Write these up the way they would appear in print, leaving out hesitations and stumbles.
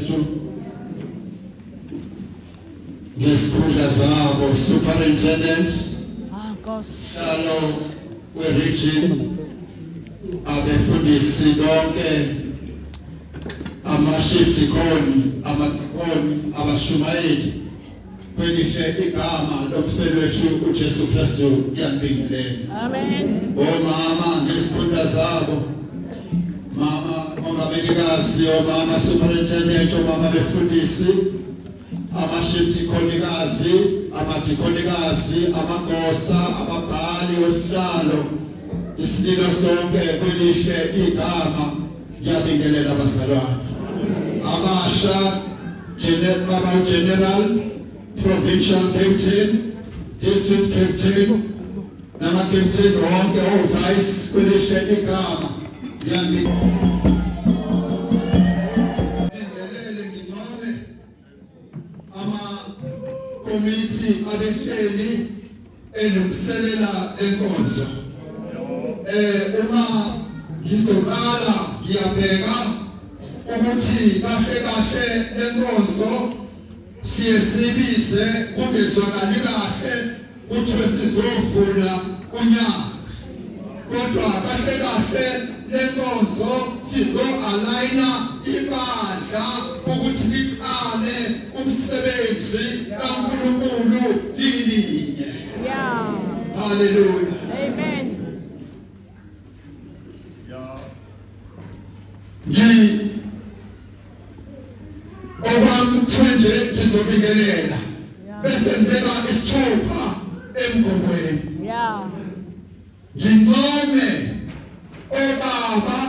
Kristu ngesikhundla zabo superintendent hlalo we-region abefundisi bonke ama-shift khoni amadikoni abashumayeli kwelihle igama lomfelwethu uJesu Kristu ngiyanibingelela. Amen. Omama ngezikhundla zabo mama ongamelikazi omama superintendent omama befundisi ama-shift khonikazi amadikhonikazi amagosa ababhali wesihlalo isililo sonke kwelihle igama ngiyabingelela abazalwane abasha General baba general provincial captain district captain nama captain wonke o vice kwelihle igama ngiyabingelele ngincome ama komiti abehleli elungiselela lenkonzo uma ngizoqala ngiyabheka ukuthi kahle kahle lenkonzo siye sibize kungezwakali kahle kuthiwe sizovula unyaka kodwa kahle kahle lenkonzo sizo-alayina ibandla ukuthi liqale umsebenzi kaNkulunkulu lilinye. Yeah. Haleluya. Amen. Ngi okwami kuthiwe nje ngizobingelela bese ngibeka isithupha emgomweni. Yeah. Ngincome obaba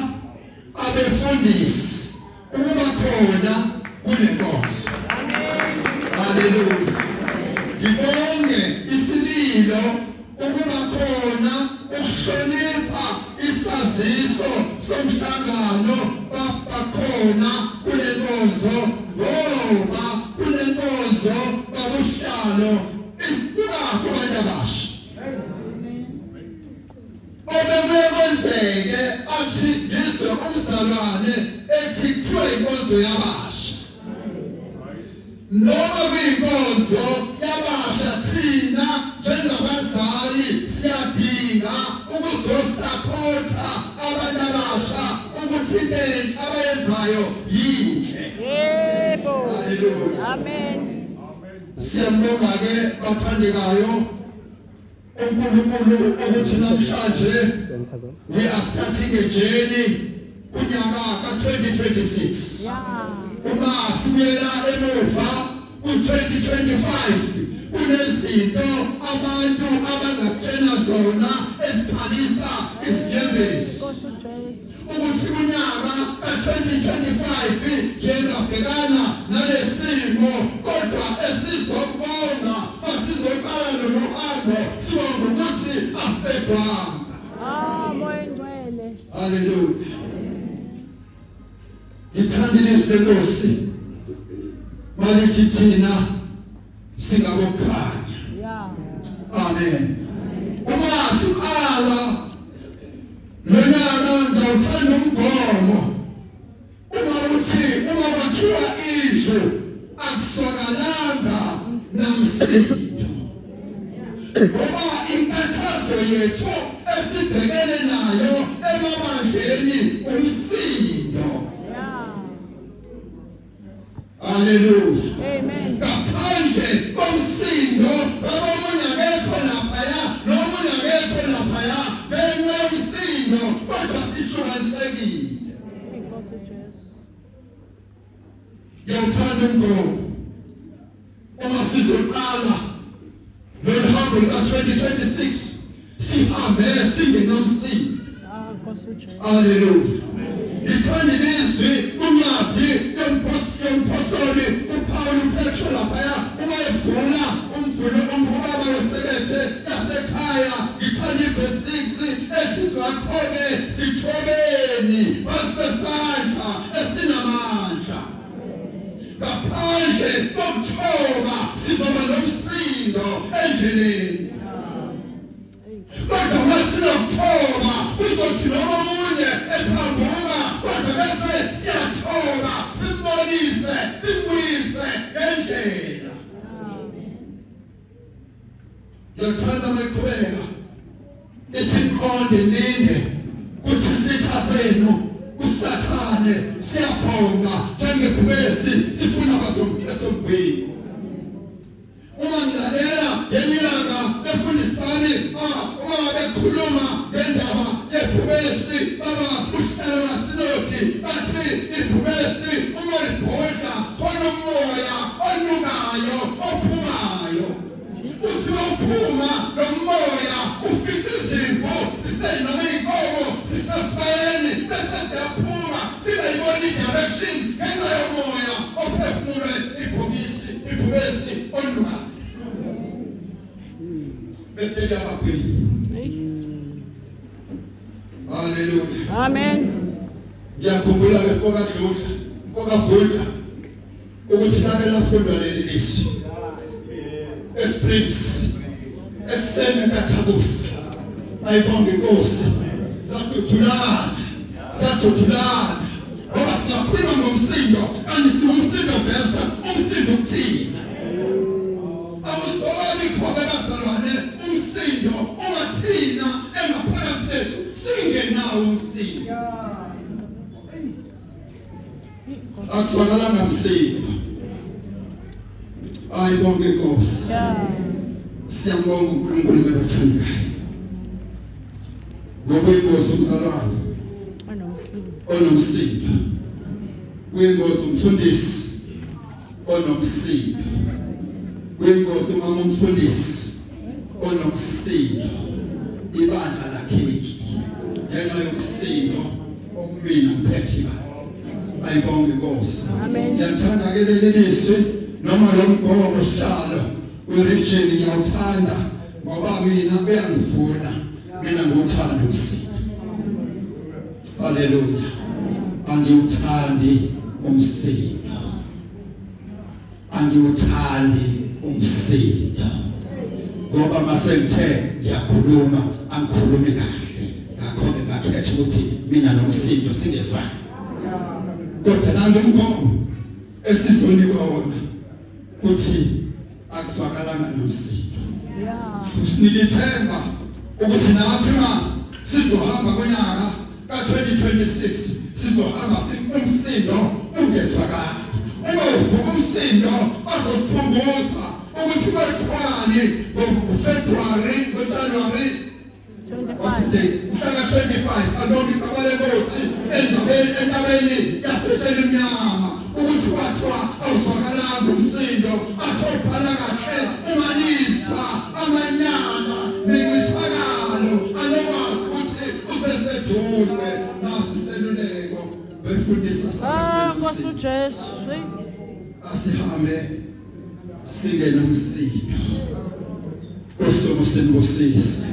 abefundisi ukuba khona kulenkonzo. Haleluya. Ngibonge isililo ukuba khona ukuhlonipha isaziso somhlangano bakhona kulenkonzo ngoba kulenkonzo babuhlalo isibuka kubantu abasha. Obekuye kwenzeke athi ngizwe umzalwane ethi kuthiwa inkonzo yabasha noma kuyinkonzo yabasha thina njengabazali siyadinga ukuzosaphotha abantu abasha ukuthi into abayenzayo yinhle. Yebo. Haleluya. Amen. Siyambonga ke bathandekayo uNkulunkulu ukuthi namhlanje we are starting a journey kunyaka ka-2026 uma sibuyela emuva ku-2025 kunezinto abantu abangakutshela zona ezikhalisa izinyembezi ukuthi unyaka ka-2025 ngiye ngabhekana nalesimo kodwa esizokubonga masizoqala lolu hambo sibonga ukuthi asiqedwanga. Ah, moya oyingcwele. Haleluya. Ngithanda ilizwi lenkosi malithi thina singabokukhanya. Yeah. Amen. Uma siqala lonyaka ngawuthanda umgomo uma uthi uma kwakhiwa indlu akusokalanga namsindo ngoba inkathazo yethu esibhekene nayo emabandleni umsindo. Haleluya. Amen. Ngaphandle komsindo baba omunye akekho laphaya nomunye akekho laphaya ngenxa yomsindo kodwa sihlukanisekile. Inkosi Jesu. Ngiyawuthanda umgomo uma sizoqala lolu hambo luka-2026 sihambe singenamsindo. Ah, Nkosi uJesu. Haleluya. Ngithanda ilizwi kuncwadi yompostoli uPaul uPetro laphaya uma evula umvulo umhubaba wesekethe yasekhaya ngithanda ivesi 6 ethi ngakho-ke sithobeni phansi kwesandla esinamandla ngaphandle kokuthoba sizoba nomsindo endleleni kodwa uma sinokuthoba kuzothi noma omunye ephambuka kodwa bese siyathoba simbone. simbonise simbuyise ngendlela. Ngiyathanda mayiqhubeka ithi niqonde nilinde kuthi isitha senu usathane siyabhonga njengebhubesi sifuna abazomgwini. Uma ngilalela ngelinye ilanga befundisi bami uma bekhuluma ngendaba yebhubesi baba uhlala kasinothi bathi ibhubesi uma libhodla khona umoya onukayo ophumayo uthi mawuphuma lo moya ufica izimvu sisenoma iy'nkomo sisesibayeni bese ziyaphuma singayiboni i-direction ngenxa yomoya ophefumulwe ibhokisi ibhubesi onukayo bese liyabagwinya. Haleluya. Amen. Ngiyakhumbula ke mfoka Dludla, mfoka Vundla ukuthi lake lafundwa leli lizwi. eSprings ekuseni entathakusa ayibonge inkosi sadudulana sadudulana ngoba singakhuluma ngomsindo kanti sinomsindo vesa umsindo ukuthina awuzobabikho-ke bazalwane umsindo ungathina engaphakathi lethu singenawo umsindo Akuzwakalanga msindo. Ayibonge inkosi. Siyambonga uNkulunkulu bebathandekayo. Ngoba uyingozi umzalwane onomsindo. Uyingozi umfundisi onomsindo. Uyingozi umama umfundisi onomsindo. Ibandla lakheki ngenxa yomsindo okumina ngiphethe ibandla. Ayibonge inkosi. Ngiyathanda ke leli lizwi noma lo mgomo sihlalo we-region ngiyawuthanda ngoba mina uyangivuna mina ngiwuthanda umsindo. Haleluya. Angiwuthandi umsindo. Angiwuthandi umsindo. Ngoba mase ngithe ngiyakhuluma angikhulumi kahle. Ngakho-ke ngakhetha ukuthi mina nomsindo singezwani. Kodwa nangu umgomo esizonikwa wona kuthi akuswakalanga nomsindo. Usinika ithemba ukuthi nathi ma sizohamba kunyaka ka-2026 sizohamba umsindo ungezwakali. Uma uvuka umsindo bazosikhumbuza ukuthi kwethiwani ngoFebruary ngoJanuary What's the date? Mhla ka-25 alonke ibaba lenkosi endaweni entabeni yasetsheni emnyama ukuthi kwathiwa awuzwakalanga umsindo athi obhala kahle umanisa amanyala nencithakalo alokwazi ukuthi useseduze nasi iseluleko befundisa Ah, Nkosi uJesu. Asihambe singe nomsindo. Nkosi sinibusise.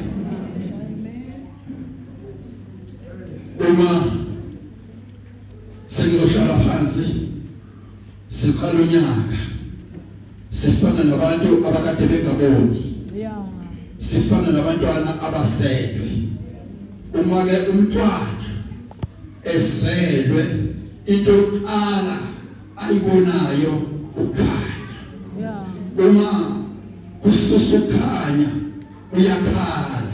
Uma sengizohlala phansi siqala unyaka sifana nabantu abakade bengaboni. Yeah. Sifana nabantwana abaselwe. Uma ke umntwana ezelwe into yokuqala ayibonayo ukhanya. Yeah. Uma kususa ukukhanya uyakhala.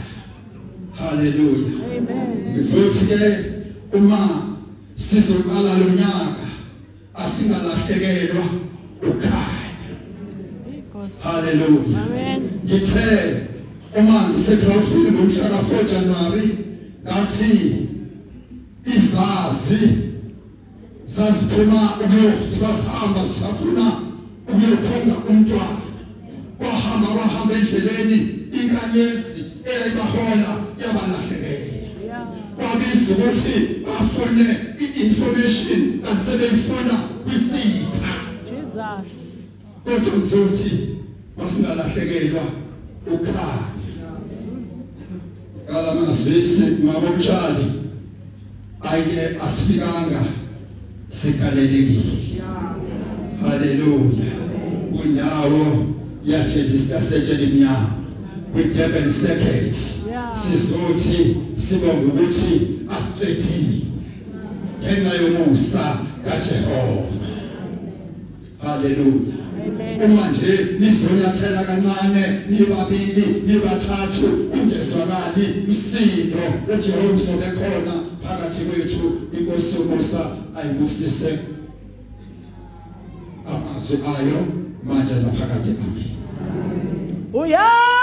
Haleluya. Amen. Ngizothi ke uma sizoqala lo nyaka asingalahlekelwa ukhanya. Haleluya. Amen. Ngithe uma ngiseGrawufini ngomhla ka-4 January ngathi izazi zaziphuma ukuyosahamba safuna ukuyokhonga umntwana kwahamba kwahamba endleleni inkanyezi eyayibahola yabalahlekela kwabiza ukuthi bafune i-information kanti sebeyifuna kwisitha Jesus kodwa ngizothi masingalahlekelwa ukhanya kala mazisi mama umtshali ayike asifikanga sigalelekile haleluya kundawo yatshengisa yasetshela imnyama kwi-Durban Circuit sizothi sibonga ukuthi asiqedile ngenxa yomusa kaJehova. Haleluya. Uma nje nizonyathela kancane nibabili nibathathu kungezwakali msindo uJehova uzobe khona phakathi kwethu. Inkosi yomusa ayibusise amazwi ayo manje naphakade. Amen. Uya.